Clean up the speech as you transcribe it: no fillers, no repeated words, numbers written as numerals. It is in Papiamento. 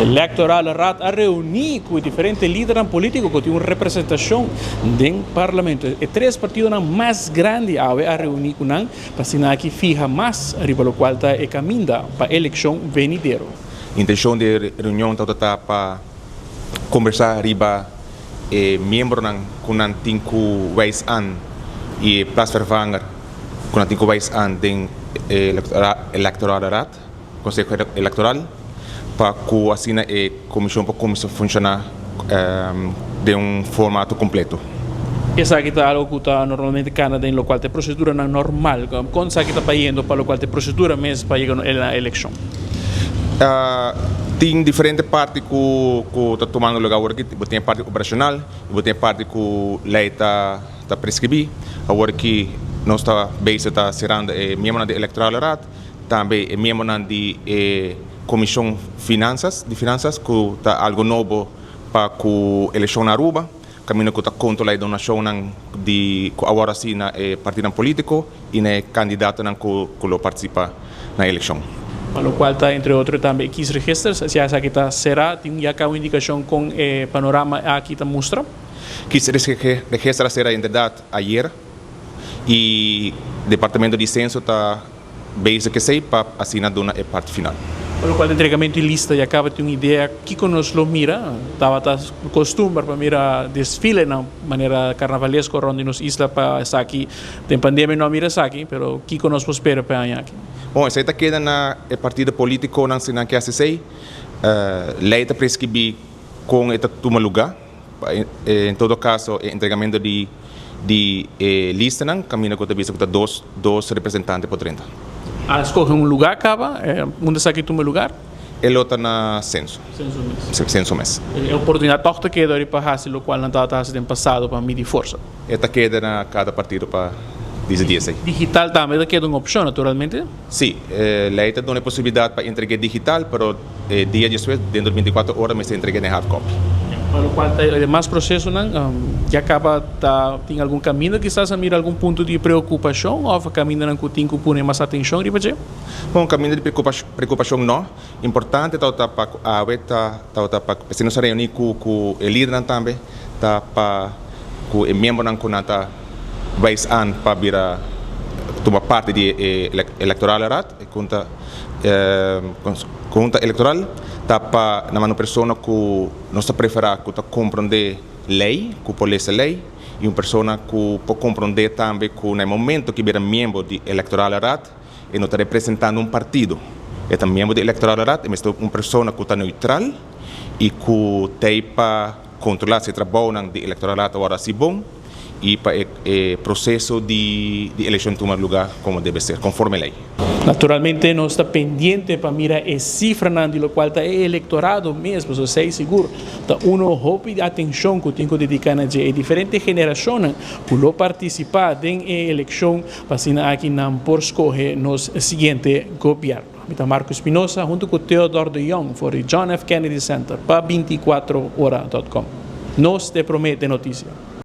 Electorale Raad a reuni cu diferente lidernan politico cu tin un representacion den Parlamento. E tres partidonan mas grandi awe a reuni cu nan pa asina aki fiha mas riba locual ta e caminda pa eleccion venidero. Intencion di e reunion tabata ta pa combersa riba e miembronan cu nan tin cu wijs aan y e plaatsvervanger cu nan tin cu wijs aan den e Electorale Raad, Conseho Electoral, pa cu asina e comision por cuminsa funciona den un formato completo. Esaki ta algo cu ta normalmente cana den locual ta e proceduranan normal. Con esaki ta bayendo pa locual ta e procedura mes pa yega na eleccion? Tin diferente parti cu cu ta tumando lugar awor aki. Bo tin e parti operacional y bo tin e parti cu ley ta ta prescribi. Awor aki nos ta bezig ta cerrando e miembronan di Electorale Raad, tambe e miembronan di e Comision Finanzas di Finanzas cu ta algo nobo pa cu eleccion na Aruba. Kaminda ku ta kontrolá e donashonnan di ku awor hasi na e partidonan polítiko i na e kandidatonan ku ku lo partisipá na e elekshon. Pa lokual ta entre otro tambe e kiesregister, si esaki ta será, tin ya ka un indikashon kon e panorama aki ta mustra? Kiesregister a sera inderdat ayer i Departamento di Senso ta Bezig esei pa asina duna e parti final. Pa lokual ta entregamentu di lista ya kaba tin un idea kiko nos lo mira. Tabata kostumber pa mira desfilenan manera karnavalesko rònt di nos isla pa esaki. Den pandemia no a mira esaki, pero kiko nos por spera pa e aña aki? Bon, esei ta keda na e partido politikonan si nan ke hasi esei. Lei ta preskribí kon e ta tuma lugá. En todo caso e entregamento di di e listanan caminda cu ta bisa cu ta dos dos representante por drenta. A scoge un lugar caba? Unda esaki tuma lugar? E lo ta na Censo. Censo mes. Censo mes. E oportunidad toch ta keda ori pa haci locual nan tabata haci den pasado pa midi forsa. E ta keda na cada partido pa dicidi esey. Digital tambe ta keda un opcion naturalmente. Si, e ley ta duna e posibilidad pa entrega digital, pero e dia despues, dentro di binticuatro ora, mester entrega den hard copy. Pa locual ta e demas procesonan, ya caba ta tin algun caminda kisas a mira algun punto di preocupacion of camindanan cu tin cu pone mas atencion riba dje? Bon, caminda di preocupacion no. Importante tabata pa cu awe ta tabata pa p'esei nos a reuni cu cu e lidernan tambe ta pa cu e miembronan cu nan ta wijs aan pa bira tuma parti di e electorale raad, e junta junta electoral ta pa nan manda un persona cu nos ta prefera cu ta comprende ley, cu por lesa ley y un persona cu por comprende tambe cu na e momento cu bira miembro di electorale raad E no ta representando un partido. E ta miembro di Electorale Raad, e mester un persona cu ta neutral y cu t'ey pa controla si e trabounan di Electorale Raad ta worde haci bon y pa e proceso di eleccion tuma lugar como debe ser, conforme ley. Naturalmente nos ta pendiente pa mira e cifranan di locual ta e electorado mes, pasobra esey sigur ta uno hopi di atencion cu tin cu dedica na dje. E diferente generacionnan cu lo participa den e eleccion Pa asina aki nan por skohe nos siguiente gobièrnu. Mi ta Marco Espinosa huntu ku Theodore de Jong for di John F. Kennedy Center pa binticuatro ora dot com. Nos te promé den notisia.